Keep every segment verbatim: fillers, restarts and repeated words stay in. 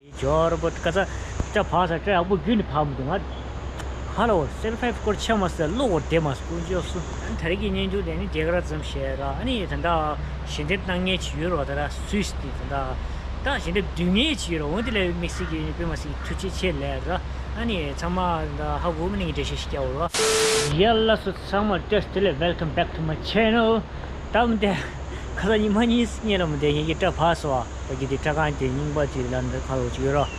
ཇོར་བོ་ཀ་ས་སྐྲ་བག་ས་སྐྲ་ཡག་པོ་རྒྱུན་ནས་བག་མི་འདུག་ང་། ཧ་ལོ་སེལ་ཕའི་སྐོར་ཆེ་མ་ཟེར་བློ་བོར་བསྡད་མ་སོང་ཀུན་སྤྱོད་སུ། ཨ་ནི་ད་རེས་ཀྱི་སྙན་ཞུ་དེ་ནི་དེ་ག་ར་ཙམ་བཤད་ར། ཨ་ནི་ད་ལྟ་ཞལ་འདེབས་གནང་མཁན་ཅིག་ཡོད་རོགས། ད་ལྟ་སུད་སི་དེ་ད་ལྟ་ད་ཞལ་འདེབས་བསྡུ་མཁན་ཅིག་ཡོད་རོགས། འོན་ཏེ་ལས་དམིགས་བསལ་གྱི་དཔེ་མ་སྲིད་ཀྱི་ཐུགས་རྗེ་ཆེ་ལབ་ར། ཨ་ནི་ཚང་མ་ད་ཧ་གོ་མི་ནི་ངས་འགྲེལ་བཤད་ཞིག་རྒྱག་འོ་རོགས། ཡ་ལ་སོ་ཚང་མ་བཀྲ་ཤིས་བདེ་ལེགས། Welcome back to my channel. ད་མི་འདི་ཁ་སང་ཉི་མ་གཉིས་གཉིས་ལ་མི་འདི་ངེད་ཀྱི་སྐྲ་བག་སོ། ད་གི་འདི་སྐྲ་རྐང་དེ་རྙིང་པ་དེ་ལ་འདི་ཁ་ལོ་ཅིག་ཡོད་རོགས།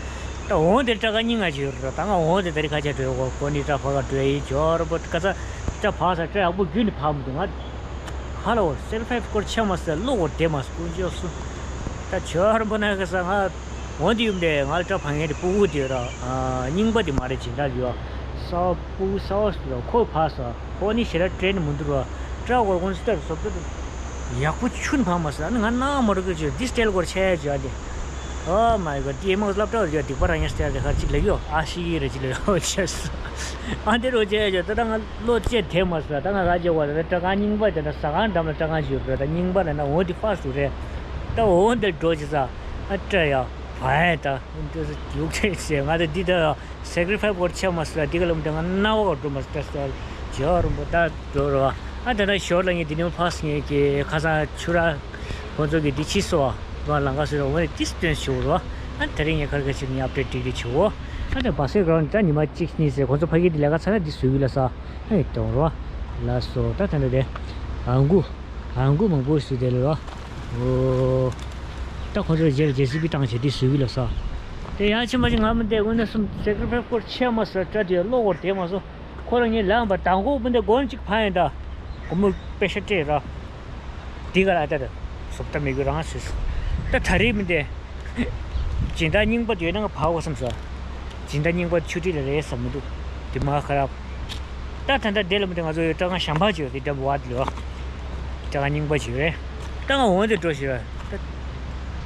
ད་འོང་དེ་སྐྲ་རྐང་རྙིང་ང་ཅིག་ཡོད་རོགས། ད་ང་འོང་དེ་ད་རི་ཁ་ཆ་འགྲོ་གོ་གོ་ནི་སྐྲ་བག་ག་འགྲོ་ཡི་ཇོར་བོ་ཀ་ས་སྐྲ་བག་ས་སྐྲ་ཡག་པོ་རྒྱུན་ནས་བག་མི་འདུག་ང་། ཧ་ལོ་སེལ་ཕའི་སྐོར་ཆེ་མ་ཟེར་བློ་བོར་བསྡད་མ་སོང་ཀུན་སྤྱོད་སུ། ད་ཇོར་བོ་ན་ཀ་ས་ང་འོང་དེ་ཡུམ་དེ་ང་ལ་སྐྲ་བག་མཁན་དེ་སྤུ་གུ་དེ་ཡོད་རོགས། རྙིང་པ་དེ་མ་རེད་སྦྱིན་བདག་ཡོད། ས་བ་སྤུ་གུ་ས་བ་སུ་རོགས་ཁོ་བག་ས། ཁོ་ནི་ཞེ་དྲག་སྤྲད་ནི་མི་འདུག་ར། སྐྲ་སྐོར་ཁོང་ཚོ་ལྟར་བཟོ་ལྟ་དུ་ཡག་པོ་ཆུན་བག་མ་ཟེར། ཨ་ནི་ང་སྣང་མ་འགྲོ་གི་བྱོས་འདི་སི་ཊའིལ་སྐོར་ཆེ་བྱོས་ཨ་དེ། Oh my god དེ་མོ་སློབ་གྲྭ་བར་བྱོས་སྡིག་པ་རང་ཉིད་སི་ཊའིལ་རེ་ཁར་ཅིག་ལ་ཡོད་ཨ་ཤི་ཡི་རེ་ཅིག་ལ་ཡོད་བྱས་སོ། ཨ་དེ་རོ་བྱས་བྱོས་ད་ལྟ་ང་བློ་བཅད་དེ་མ་ཟེར། ད་ང་ག་བྱས་བ་ད་སྐྲ་རྐང་རྙིང་པ་དེ་ད་ཟ་ཁང་འགྲམ་ལ་སྐྲ་རྐང་བྱོས་ར། ད་རྙིང་པ་ལ་ན་འོ་དེ་ཕ་སུ་རེད། ད་འོ་དེ་འགྲོ་ཅི་ཟ་ཨ་སྐྲ་ཡ་བ་ཡ་ད་འདི་ཡུག་ཆེ་ཆེ་ང་ད་འདི་ད། སེ་ཀི་རི་ཕའི་སི་སྐོར་ཆེ་མ་ཟེར་འདི་ག་ལམ་དེ་ང་རྣ་བ་འགྲོ་མ་ཟེར་ཟེར་ཇོ་རུམ་པོ་ད་འགྲོ་རོ། ཨ་ད་ད་ཞོར་ལ་ངས་འདི་ནས་ཕ་སི་ངས་ཀྱི་ཁ་སང་ཆུ་ར་ཁོ་ཚོ་གི་འདི་ཕྱི་སོ་བ་ལང་ཀ་སོ་རོ་འོ་ནས་ཏིས་སྟོན་ཞུ་རོ། ཨ་ད་རིང་ངས་ཁར་ཁ་ཕྱིར་ངས་ཨབ་ཌེཊ་སྒྲིག་སྒྲིག་ཞུ་འོ། ཨ་ད་བ་སེ་ག་རོན་ད་ཉི་མ་གཅིག་གཉིས་ཟེར་ཁོ་ཚོ་ཕ་གི་འདི་ལས་ཀ་ཚར་ན་འདི་བཟོས་གི་ལ་ས་ཨ་ཡི་གཏོང་རོ། ལ་སོ་ད་ད་ད་དེ་ཨང་གུ་ཨང་གུ་མང་པོ་ཞིག་བཟོས་དེ་ལ་རོ། འོ། ད་ཁོ་ཚོ་རྗེས་ལ་ཇེ་སི་བི་བཏང་བྱས་འདི་བཟོས་གི་ལ་ས། དེ་ཡང་ཕྱིན་པ་ཅིག་ང་མི་བསྡད་དངོས་གནས་སུ་སེ་ཀི་རི་ཕའི་སི་སྐོར་ཆེ་མ་ཟེར་སྐྲ་དེ་གློག་འོར་དེ་མ་སོང་། ཁོ་རང་ཉིད་ལངས་པ་དང་གོ་མི་བསྡད་སྒོ་གཅིག་ཕ་ཡིན་ད། སྒོར་མོ་པེ་ཤ་སྤྲད་ར། འདི་ག་ལ་ད་ད་བཟོ་ལྟ་མི་དགོས་རང་བཟོས་སོ། ད་ད་རེས་མི་བསྡད། སྦྱིན་བདག་རྙིང་པ་དེ་ཡོད་ན་ང་ཕར་འོ་བསམ་སོང་། སྦྱིན་བདག་རྙིང་པ་ཆུ་ཁྲི་ལ་རེད་བསམ་མི་འདུག་དེ་མ་ཁ་རབ། ད་ད་ད་དེ་ལ་མི་དེ་ང་ཚོ་ཡོད་སྐྲ་རྐང་ཞམ་པ་ཅིག་ཡོད་དེ་འདྲ་བ་དེ་ལོ། སྐྲ་རྐང་རྙིང་པ་ཅིག་ཡོད་རེད། ད་ང་འོང་དེ་འགྲོ་ཞིག་ར། ད་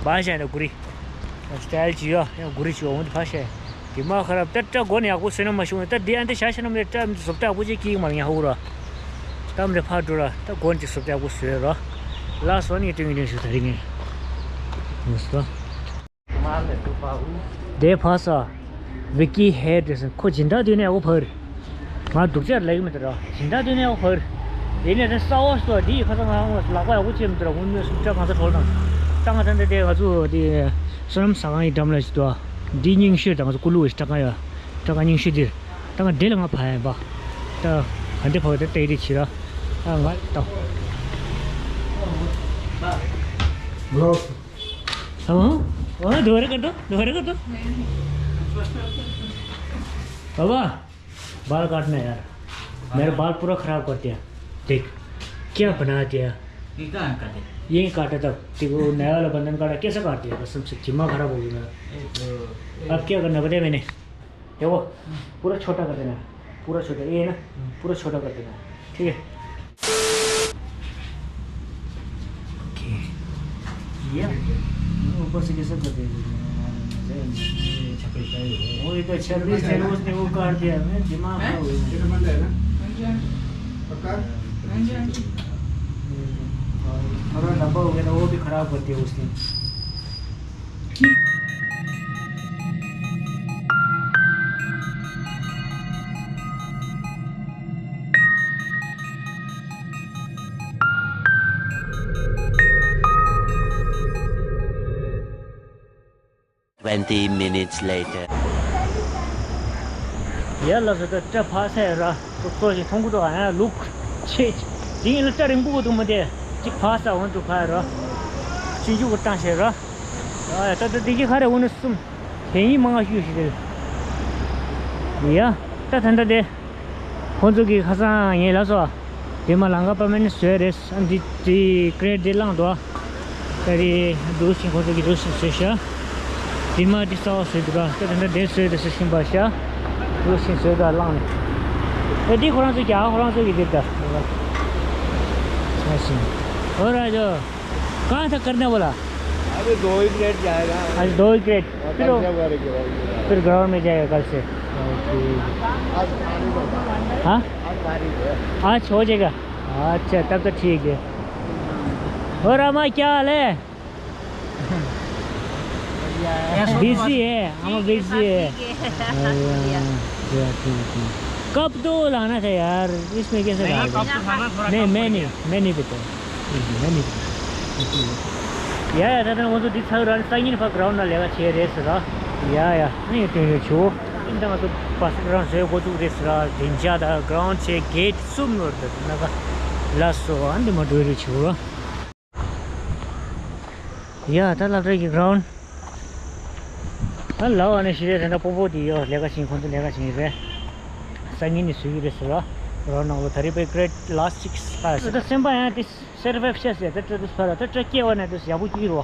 བ་ཤ་ཡ་ན་གུ་རི། སི་ཊའིལ་ཅིག་ཡོད་ཡང་གུ་རི་ཅིག་འོང་དེ་ཕ་ཤ་ཡ། དེ་མ་ཁ་རབ་ད་སྐྲ་མགོ་ནས་ཡག་པོ་བཟོས་ན་མ་བྱུང་ད་དེ་ཨ་འདི་ཤ་ཤ་ན་མི་སྐྲ་མི་བཟོ་ལྟ་ཡག་པོ་ཅིག་སྐྱེ་གི་མ་རེད་ཡང་ཧ་གོ་ར། ད་མི་ཕར་འགྲོ་ར་ད་མགོ་ནས་ཅིག་བཟོ་ལྟ་ཡག་པོ་བཟོས་ར། ལགས་སོ་ནི་སྟོན་གི་སྟོན་ཞུ་ད་རིང་ངས། ལགས་སོ། དེ་ཕ་ས། ཝི་ཀི་ཧེར་ཌི་རེ་སིང་ཁོ་སྦྱིན་བདག་དུས་ནས་ཡག་པོ་ཕར། ང་སྡུག་ཅག་ལེགས་མི་འདུག་ར་སྦྱིན་བདག་དུས་ནས་ཡག་པོ་ཕར། ཡིན་ནས་དེ་ས་འོག་སོ་འདི་ཡི་ཁ་ཚ་ང་ལག་པ་ཡག་པོ་བྱེད་མི་འདུག་ར་དངོས་གནས་སུ་སྐྲ་གང་ཚ་གྲོལ་དང་། ད་ང་ད་འདི་དེ་ང་ཚོ་དེ་བསོད་ནམས་ཟ་ཁང་ཡི་འགྲམ་ལ་ཞིག་འདུག་ཨ། འདི་རྙིང་ཤོས་དང་ང་ཚོ་ཀུ་ལུ་བའི་སྐྲ་རྐང་ཡ། སྐྲ་རྐང་རྙིང་ཤོས་འདིར། ད་ང་འདི་ལ་ང་ཕ་ཡ་ཡིན་པ། ད་ག་འདི་ཕ་གི་ད་ཏེ་རི་ཆི་ར། ད་ང་ད། हाँ, हाँ। दोबारा कर दो, दोबारा कर दो। बाबा, बाल काटना यार। मेरा बाल पूरा खराब कर दिया। देख, क्या बना दिया। ये कहाँ काटे? यहीं काटा था। देखो, नया वाला बंधन काटा, कैसा काट दिया? कसम से, दिमाग खराब हो गया मेरा। अब क्या करना, बताया मैंने? देखो, पूरा छोटा कर देना है। पूरा छोटा, ये है ना? पूरा छोटा कर देना है। ठीक है? ओके। ये ऊपर से कैसे कर देंगे? वो इधर छब्बीस थे, उसने वो काट दिया। मैं दिमाग खराब हो गया। थोड़ा लंबा हो गया था, वो भी खराब कर दिया उसने। Twenty minutes later. ཡ་ལ་སོ་ད་སྐྲ་ཕག་ས་ཡ་ར། ཏོག་ཏོག་ཞིག་མཐོང་གི་འདུག་ཨ་ལུག་ཆེ། དེ་ཡིན་ལ་སྐྲ་རིང་པོ་གི་འདུག་མ་དེ། གཅིག་ཕག་ས་འོང་འདུག་ཕག་ཡ་ར། ཆུང་ཆུང་གི་བཏང་ཞེ་ར། ཨ་ད་ད་དེ་གི་ཁ་རེ་འོང་ནི་གསུམ། དེ་ཡིན་མང་ང་ཤུ་ཞིག་རེད། ཡ། ད་ད་ད་དེ། ཁོང་ཚོ་གི་ཁ་སང་ངས་ལབ་སོང་། དེ་མ་ལང་ཀ་པར་མ་ནེན་ཊི་བཟོས་རེད། ཨ་འདི་དེ་ཀི་རེ་ཊི་དེ་བླངས་འདུག་ད་རེས་འདུག་ཕྱིན་ཁོང་ཚོ་གི་འདུག་ཕྱིན་བཟོས་ཤག་དེ་མ་དེ་གསར་པ་བཟོས་འདུག་ར། ད་དེ་འདྲ་དེ་བཟོས་དེ་བཟོས་ཕྱིན་པ་ཤག་འདུག་ཕྱིན་བཟོས་ད་བླངས་ནས། ཨེ་འདི་ཁོ་རང་ཚོ་གི་ཨ་ཁོ་རང་ཚོ་གི་དེ་ད། ཨོ་ར་ཇོ། कहाँ तक करने वाला? अभी दो ही मिनट जाएगा। अच्छा, दो ही मिनट। और फिर कल वो से हमारे घर में फिर घर में जाएगा कल से। ओके। आज खाने को। हाँ? आज खाने को। आज हो जाएगा। अच्छा, तब तो ठीक है। और अम्मा, क्या हाल है? बिजी है, हम बिजी है। अरे यार, क्या, क्या, क्या। कब तो लाना था यार, इसमें कैसे नहीं ना, लाएगा? कब तो खाना थोड़ा नहीं, कम मैं पड़ नहीं, गया। मैं नहीं पीता हूँ। मैं नहीं पीता। या, या, ད་ལྟ་ང་ཚོ་འདི་ཚར་རང་སང་ཉིན་ཕར་གྷ་རའུན་ཌ་ལ་ལས་ཀ་བྱེད་རེད་ཟེར་ར། ཡ་ཡ། ཨ་ནི་དེ་རེད་ཆུ། ཨིན་ད་ང་ཚོ་བ་སི་རང་བཟོས་འགོ་བཙུགས་རེད་ཟེར་ར། བདེ་འཇགས་དང་གྷ་རའུན་ཌ་བྱས་གེ་ཊི་གསུམ་ཡོད་རེད། ད་ན་ག་ལ་སོ་ཨ་འདི་མ་འགྲོ་རེད་ཆུ་ར། ཡ་ད་སློབ་གྲྭ་གི་གྷ་རའུན་ཌ། ཨ་ལའོ་ཨ་ནི་ཤི་རེད། ད་ལྟ་སྤོ་བོ་དེ་ཡོད་ལས་ཀ་བྱེད། ཁོང་ཚོ་ལས་ཀ་བྱེད་ཀྱི་རེད། སང་ཉིན་ནས་བཟོས་ཀྱི་རེད་ཟེར་ར། གྷ་རའུན་ཌ་ནང་ལོ་ད་རེས་པའི་གྷི་རེཌ་ལ་སི་ཊི་སིག་སི་ཕ་ཡ་ཟེར། ད་སེམས་པ་ཡང་དེ་སེར་བེབ་ཤ་ཟེར། ད་སྤྲོ་དུས་ཕར་ད་སྤྲོ་སྐྱེ་བ་ན་དུས་ཡག་པོ་སྐྱེ་རོ།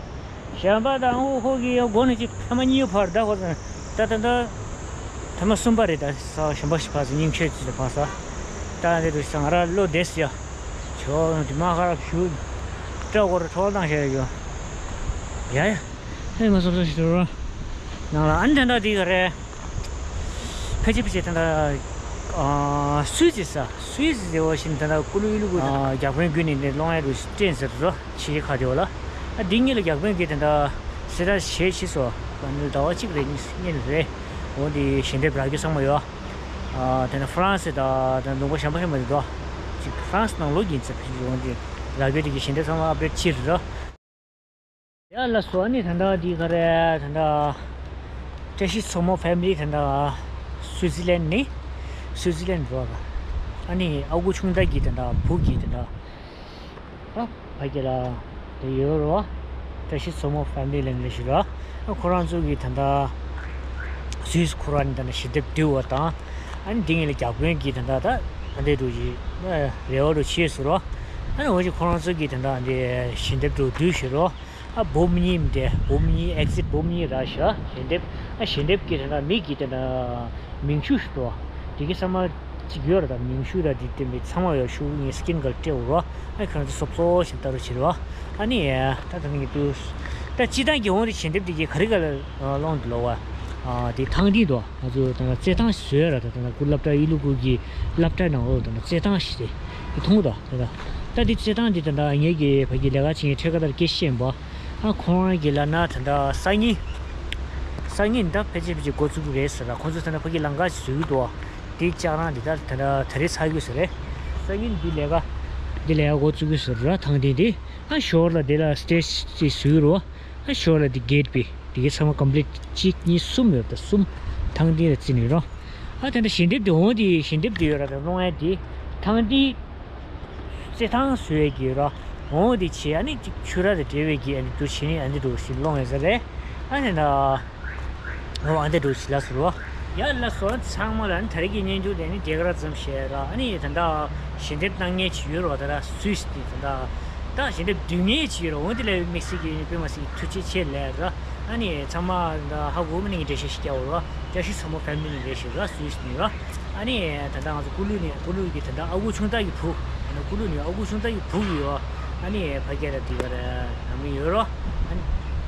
གཞན་པ་དང་ཧོ་ཧོ་གི་ཡོ་སྒོ་ནས་ཅིག་ཐ་མ་གཉིས་ཡོ་ཕར་ད་ཧོ་ད་ད་ད་ཐ་མ་གསུམ་པ་རེད། ད་ས་གཞན་པ་ཞིག་ཕར་ཚུར་སྙིང་ཆོས་ཅིག་ལ་ཕར་ས་ད་འདི་དུས་ས་ང་ར་བློ་བདེ་སི་ཡ། ཆོ་དེ་མ་ཁ་ར་ཞུ་སྤྲོ་སྒོ་ར་ཁྲོལ་བཏང་བྱས་ཡོ། ཡ་ཡ། ཧེ་མ་སོབ་སོབ་ཞིག་འགྲོ་རོགས། ནང་ལ་ཨ་ནི་ད་ལྟ་དེ་ག་རེད། ཕལ་ཆེར་ཕལ་ཆེར་ད་ལྟ་ཨ་སུད་སི་ས་སུད་སི་ཟེར་བ་བཞིན་ད་ལྟ་ཀུ་ལུ་ཡུལ་ལུ་གུ་ཨ་རྒྱ་དཔོན་བརྒྱུད་ནས་འདི་སློང་ཡ་རུ་སྤྲད་ཟེར་རོ། ཕྱི་རྒྱལ་ཁག་དེ་བ་ལ། ཨ་འདི་གཉིས་ལ་རྒྱ་དཔོན་གྱིས་ད་ལྟ་སེ་ད་ཞེ་ཆི་སོ། ཨ་ནི་ཟླ་བ་གཅིག་རེད་གཉིས་གཉིས་རེད། འོ་འདི་ཞལ་འདེབས་རག་རྒྱུ་ཚང་མ་ཡོད། ཨ་དེ་ནས་ཧྥ་རན་སི་དང་དང་ལུང་པ་གཞན་པ་གཞན་པ་འདི་འདུག་ཅིག་ཧྥ་རན་སི་ནང་ལོགས་ཡིན་ཚེ་ཕལ་ཆེར་འོ་འདི་རག་རྒྱུ་དེ་གི་ཞལ་འདེབས་ཚང་མ་ཨབ་ཌེཊ་ཕྱིར་རོ། ཡ་ལ་སོ་ཨ་ནི་ད་ལྟ་འདི་ག་རེད། ད་ལྟ་བཀྲ་ཤིས་མཚོ་མོ་ཕེ་མི་ལི་ད་ལྟ་སུའི་ཙི་ལན་ནི་སུའི་ཙི་ལན་འགྲོ་ག་ཨ་ནི་ཨ་ཁུ་ཆུང་བདག་གིས་ད་ལྟ་བུ་གིས་ད་ལྟ་ཨ་ཕ་གི་ལ་དེ་ཡོད་རོ། བཀྲ་ཤིས་མཚོ་མོ་ཕེ་མི་ལི་ལན་ལ་ཞུ་ར། ཨ་ཁོ་རང་ཚོ་གིས་ད་ལྟ་སུའི་ཙི་ཁོ་རང་ནི་ད་ལྟ་ཞལ་འདེབས་བསྡུས་པ་དང་། ཨ་ནི་འདི་ངེད་ལ་རྒྱ་དཔོན་གྱིས་ད་ལྟ་ད་ད་འདི་འགྲོ་གི་རེ་བ་རུ་ཆེ་ཟེར་རོ། ཨ་ནི་འོ་ཅིག་ཁོ་རང་ཚོ་གིས་ད་ལྟ་འདི་ཞལ་འདེབས་འགྲོ་བསྡུས་ཞུ་རོ། ཨ་འབུམ་གཉིས་མི་འདྲ་འབུམ་གཉིས་ཨེག་ཟིཊ་འབུམ་གཉིས་རག་ཤག་ཞལ་འདེབས། ཨ་ཞལ་འདེབས་ཀྱི་དེ་འདྲ་མི་གི་དེ་འདྲ་མིང་གཞུང་ཞིག་འདུག་དེ་གི་ཚང་མ་གཅིག་ཡོད་རེད། ད་མིང་གཞུང་ར་དེ་བསྟན་པའི་ཚང་མ་ཡོད་ཤུགས་ངས་སི་ཀིན་གལ་སྤྲད་འོ་རོ། ཨ་ཁྱོད་རང་ཚོ་སོབ་སོབ་ཞིག་ལྟ་རོགས་བྱེད་རོགས། ཨ་ནི་ད་ད་ནི་དུས་ད་སྤྱི་བཏང་གི་འོང་རེ་ཞལ་འདེབས་དེ་གི་ག་རེ་ག་ལ་སློང་འདུག་ལོ་བ། ཨ་དེ་ཐང་ཏི་འདུག་ང་ཚོ་ད་རྩེད་ཐང་བཟོས་ར། ད་ད་ཀུ་སློབ་གྲྭ་ཨི་ལུ་ཀུ་གི་སློབ་གྲྭ་ནང་ལོ་ད་རྩེད་ཐང་ཞིག་རེད། དེ་མཐོང་ད་ད་ད་ད་དེ་རྩེད་ཐང་དེ་ད་ད་ངེད་ཀྱི་ཕ་གི་ལས་ཀ་བྱེད་མཁན་འཕྲེད་ཀ་དར་སྐད་ཤེས་པ། ཨ་ཁོང་རང་གི་ལ་ན་ད་ལྟ་སང་ཉིན། སང་ཉིན་ད་ཕལ་ཆེར་ཕལ་ཆེར་འགོ་བཙུགས་ཀྱི་རེད་ཟེར་ལ། ཁོང་ཚོ་ད་ལྟ་ཕ་གི་ལམ་ཁ་ཞིག་བཟོ་གི་འདུག་དེ་ལྕགས་རང་འདི་ལྟར་ད་ལྟ་ད་རེས་ཚར་གི་ཟེར་རེད། སང་ཉིན་འདི་ལས་ཀ་འདི་ལས་ཀ་འགོ་བཙུགས་ཀྱི་ཟེར་ར། ཐང་འདི་འདི་ཨ་ཞོར་ལ་འདི་ལ་སི་ཊེ་ཇི་ཅིག་བཟོ་གི་རེད། ཨ་ཞོར་ལ་འདི་གེ་ཊི་པི་འདི་གའི་ཚང་མ་ཀམ་པི་ལིཊ་གཅིག་གཉིས་གསུམ་ཡོད། ད་གསུམ་ཐང་འདི་ལ་བརྩིས་ནས་རོ། ཨ་དེ་འདྲ་ཞལ་འདེབས་དེ་འོང་དེ་ཞལ་འདེབས་དེ་ཡོད་ར། ད་སློང་ཡ་དེ་ཐང་དེ་རྩེད་ཐང་བཟོ་ཡ་གི་ར་འོང་དེ་བྱས། ཨ་ནི་ཅིག་ཆུ་ར་དེ་འབྲེལ་བའི་གི་ཨ་ནི་དུ་བྱས་ནས་ཨ་ནི་དུ་ཞིག་སློང་ཡ་ཟེར་རེད། ཨ་ནི་ད་འོ་ཨ་ནི་དུ་ཞིག་ལ་ཟེར་རོ། ཡ་ལ་སོ་ཚང་མ་ལ་ཨ་ནི་ད་རེས་ཀྱི་སྙན་ཞུ་དེ་ནི་དེ་ག་ར་ཙམ་བཤད་ར། ཨ་ནི་ད་ད་ཞལ་འདེབས་གནང་མཁན་ཅིག་ཡོད་ར། ད་ད་སུད་སི་དེ་ད་ད་ད་ཞལ་འདེབས་བསྡུ་མཁན་ཅིག་ཡོད་ར། འོང་དེ་ལ་དམིགས་བསལ་གྱི་དཔེ་མ་སྲིད་ཐུགས་རྗེ་ཆེ་ལབ་ར། ཨ་ནི་ཚང་མ་ད་ཧ་གོ་མི་ནི་འགྲེལ་བཤད་ཞིག་རྒྱག་འོ་ར། བཀྲ་ཤིས་མཚོ་མོ་ཕེ་མི་ལི་ནས་རེད་ཞེས་ར། སུད་སི་ནས་ར། ཨ་ནི་ད་ལྟ་ང་ཚོ་ཀུ་ལུ་ནས་ཀུ་ལུ་གི་ད་ལྟ་ཨ་ཁུ་ཆུང་བདག་གི་བུ། ཨ་ནི་ཀུ་ལུ་ནས་ཨ་ཁུ་ཆུང་བདག་གི་བུ་གི་ཡོད། ཨ་ནི་ཕ་གི་ར་འདི་ག་ར་ནང་མི་ཡོད་ར། ཨ་ནི་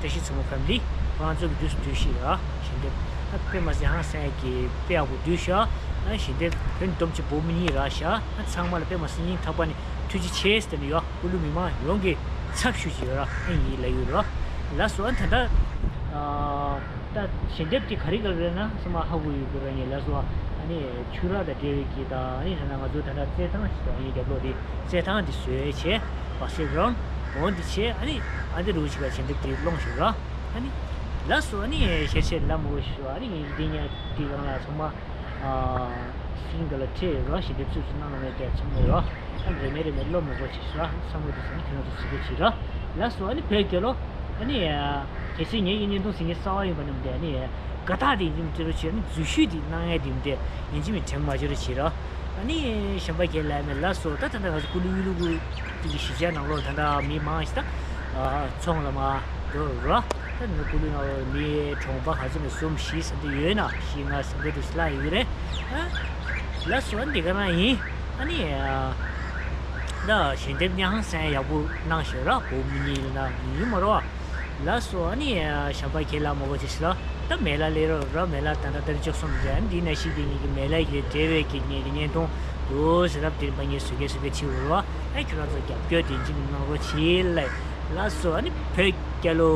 བཀྲ་ཤིས་མཚོ་མོ་ཕེ་མི་ལི་ཁོ་རང་ཚོ་གི་དུས་སུ་དུས་ཤིག་ར་ཞལ་འདེབས། ཨ་དཔེ་མ་སྲིད་ཧང་སང་གི་དཔེ་ཡག་པོ་བསྡུས་ཤག་ཨ་ཞལ་འདེབས་བོད་འདོམ་གྱི་བུ་མི་གཉིས་རག་ཤག་ཨ་ཚང་མ་ལ་དཔེ་མ་སྲིད་སྙིང་ཐག་པ་ནས་ཐུགས་རྗེ་ཆེ་ཟེར་ནས་ཡོད། ཀུ་ལུ་མི་མང་ཡོངས་ཀྱི་ཚབ་ཞུས་ཀྱི་ཡོད་ར། ཨ་ཡིན་ལབ་ཡོད་ར། ལགས་སོ། ཨ་ད་ལྟ་ཨ་ད་ཞལ་འདེབས་དེ་ག་རེ་ག་རེ་རེད་ན་སོ་མ་ཧ་གོ་ཡོད་དགོས་ར། ངས་ལགས་སོ། ཨ་ནི་ཆུ་རགས་དང་འབྲེལ་བའི་གི་དང་། ཨ་ནི་ད་ལྟ་ང་ཚོ་ད་ལྟ་རྩེད་ཐང་ཞིག་དང་། ཨ་ནི་རྒྱབ་ལོགས་དེ་རྩེད་ཐང་དེ་བཟོས་བྱས་བ་སི་ཀེཊ་གི་རའུན་ཌི་འོང་དེ་བྱས། ཨ་ནི་ཨ་འདི་རུ་ཞིག་ལ་ཞལ་འདེབས་དེ་སློང་ཞིག་ར། ཨ་ནི་ལགས་སོ། ཨ་ནི་ཞལ་ཆད་ལ་མོ་ཞུ། ཨ་ནི་ངས་འདི་ཉག་དེ་གང་ལ་ཚང་མ། ཨ་སིང་ག་ལ་ཁྲེ་རོ་ཞིག་དེ་ཚུལ་ཚུལ་གནང་ལ་མེད་དེ་ཚང་མ་རོ། ཨ་རེ་མེ་རེ་མེ་བློ་མོ་གོ་ཆེ་ཤོ་ཨ་བསམ་བློ་དེ་ཚང་མ་ཁྱེད་རང་ཚོ་གཟིགས་གོ་ཆེ་རོ། ལགས་སོ། ཨ་ནི་བོད་རྒྱལ་ལོ། ཨ་ནི་གལ་སྲིད་ངེད་ཀྱི་བརྙན་ཐུང་གཟིགས་མཁན་གསར་བ་ཡིན་པ་རྣམས་དེ་ཨ་ནི་དགའ་རྟགས་དེ་ཡིན་གཅིག་མིན་གཅིག་རོ་ཆེ། ཨ་ནི་འཛུལ་ཞུགས་དེ་གནང་ཡ་དེ་ཡིན་དེ་ཡིན་གཅིག་མིན་དྲན་མ་བྱོས་རོ་ཆེ་རོ། ཨ་ནི་གཞན་པ་རྒྱལ་ལ་མེད། ལགས་སོ། ད་ད་ལྟ་ང་ཚོ་ཀུ་ལུ་ཡུལ་ལུ་གུ་དེ་གི་གཞིས་ཆགས་ནང་ལོགས་ད་ལྟ་མི་མང་ཞིག་ད་ཚོང་ལ་མ་འགྲོ་རོ། ད་ནི་ཀུ་ལུ་ནང་ལོགས་མི་གྲོང་པ་ག་ཚོད་ནས་གསུམ་བཞི་ཟིན་དུ་ཡོད་ན་བཞི་ལྔ་ཟིན་དུ་དུ་ལ་ཡོད་རེད། ཨ་ལགས་སོ། ཨ་འདི་ག་རང་ཡིན། ཨ་ནི་ད་ཞལ་འདེབས་ཉ་ཧང་སང་ཡག་པོ་གནང་ཞོར་ར་བོ་མི་གཉིས་ལ་ན་ཡིན་མ་རོ། ལགས་སོ། ཨ་ནི་གཞན་པ་ཁྱེད་ལ་མ་གོ་ཅི་ཞིག་ལ་ད་མེ་ལ་ལས་རོ་ར་མེ་ལ་ད་ད་ད་ཅོག་སོང་རེད། ཨ་འདི་ན་ཤི་དེ་གཉིས་ཀྱི་མེ་ལ་གི་འབྲེལ་བའི་གི་ངེད་ཀྱི་བརྙན་ཐུང་དུ་ཟེར་རབ་དེ་རིམ་པ་ངས་བཟོ་གལ་བཟོ་གལ་ཆེ་བོ་རོ། ཨ་ཁྱོད་རང་ཚོ་རྒྱབ་སྐྱོར་དེ་འཇིམ་གནང་རོགས་བྱེད་ལ། ལགས་སོ། ཨ་ནི་བོད་རྒྱལ་ལོ།